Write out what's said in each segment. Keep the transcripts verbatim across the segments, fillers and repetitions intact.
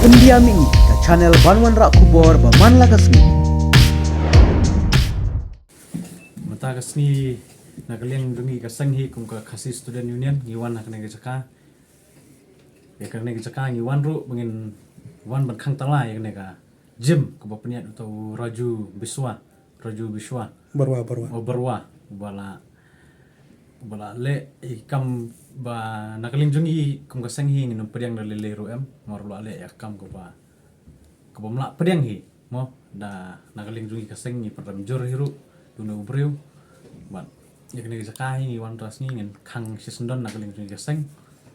India Mih, ka channel ban wanrah khubor ba man la ka sngi. Mynta ka sngi na ka liang jong ngi ka seng hi kum ka Khasi Student Union ngi wan ha kane ka jaka. Ïa kane ka jaka ngi wan ruh ba ngin wan ban khang tala ïa kane ka gym kaba pynïaid uta u Raju Biswa, Raju Biswa. Barwa, Barwa. Oh, Barwa. Uba la, uba la leh ïa ki kam ba na ka liang jong ngi kum ka seng hi ngin ym pdiang da lei lei ruh em. Namar u la leh ïa ka kam kaba, kaba ym lah pdiang hi. Mo, da na ka liang jong ngi ka seng ngi pynrem jur hi ruh da une u briew. Bad ïa kane ka jaka hi ngi wan mynta ka sngi ngin khang shisyndon na ka liang jong ngi ka seng.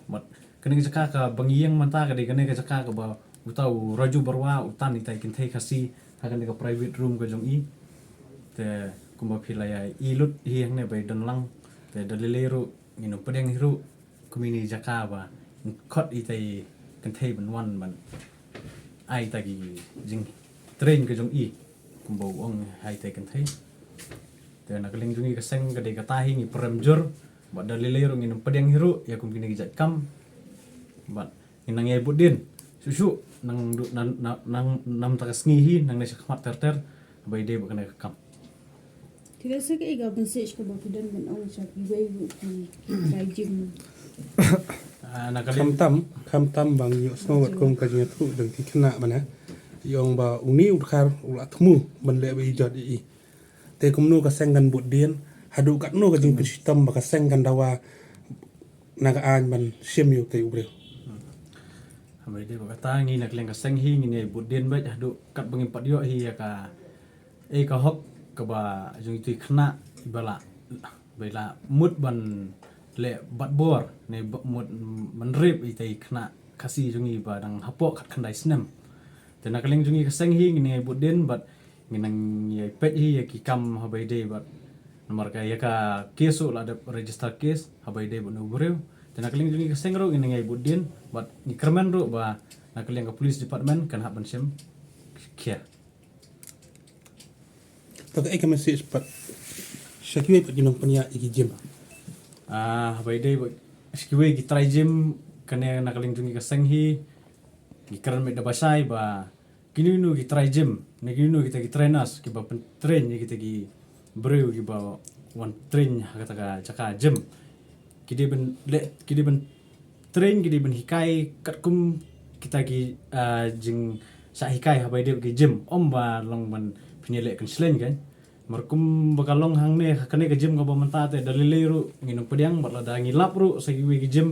Bad kane ka jaka kaba ngi ïeng mynta ka dei kane ka jaka kaba uta u Raju Barwa u tan ïa itai i kynthei Khasi ha kane ka private room ka jong i. Te kumba phi la ïa i lut hi hangne ba i don lang. Te da lei lei ruh ngin ym pdiang hi ruh kum ine i jaka ba ngin khot itai i kynthei ban wan ban ai ïa kita ki jingtrei ka jong i, kumba u ong ha itai i kynthei. Te na ka liang jong ngi ka seng ka dei kata hi, ngi pynrem jur bad da lei lei ruh ngin ym pdiang hi ruh ïa kum kine ki jait kam. Bad ngin nang ïai bud dien shuh shuh nang du-, nang, nang, nang, namar ka sngi hi nangne sha khmat ter ter ba i dei bad kane ka kam. Te lehse kaei ka message kaba phi don ban ong sha kiwei ruh ki, ki trai gym? Ah, na ka liang, khamtam, khamtam ba ngi ïohsngew wat kum ka jingïathuh jong ki khynnah ba na, i ong ba une u dkhar u la thmu ban leh ba i jot ïa i. Te kumno ka seng kan bud dien, haduh katno ka jingpynshitom ba ka seng kan dawa na ka aiñ ban shim ïa utei u briew? Haba ïadei bad kata ngi na ka liang ka seng hi ngin ïai bud dien beit haduh katba ngim pat ïoh hi ïa ka, eh, ka hok kaba jong itei i khynnah iba la, ba i la mut ban leh batbor ne ba mut ban rape itei i khynnah Khasi jong ngi ba dang hapoh khatkhyndai snem. Te na ka liang jong ngi ka seng hi ngin ïai bud dien bad ngin nang ïai peit hi ïa ki kam haba ïadei bad, namar ka ïa ka case u la dep register case haba ïadei bad une u briew. Te na ka liang jong ngi ka seng ruh ngin nang ïai bud dien bad ngi kyrmen ruh ba na ka liang ka police department kan hap ban shim khia. To kaei ka message pat sha kiwei pat ki nongpynïaid ïa ki gym? Ah, haba ïadei bad sha kiwei ki trai gym, kane na ka liang jong ngi ka seng hi ngi kren beit da ba shai ba kino kino ki trai gym ne kino kino kita ki trainers kiba pyntrain ïa kita ki briew kiba wan train ha kata ka jaka gym, ki dei ban leh, ki dei ban train, ki dei ban hikai katkum kita ki, ah, jingshah hikai haba ïadei bad ki gym, ym ba long ban pynïaleh kynshleng kan. Namar kumba ka long hangne ha kane ka gym kaba mynta te da lei lei ruh ngin ym pdiang bad lada ngi lap ruh sha kiwei ki gym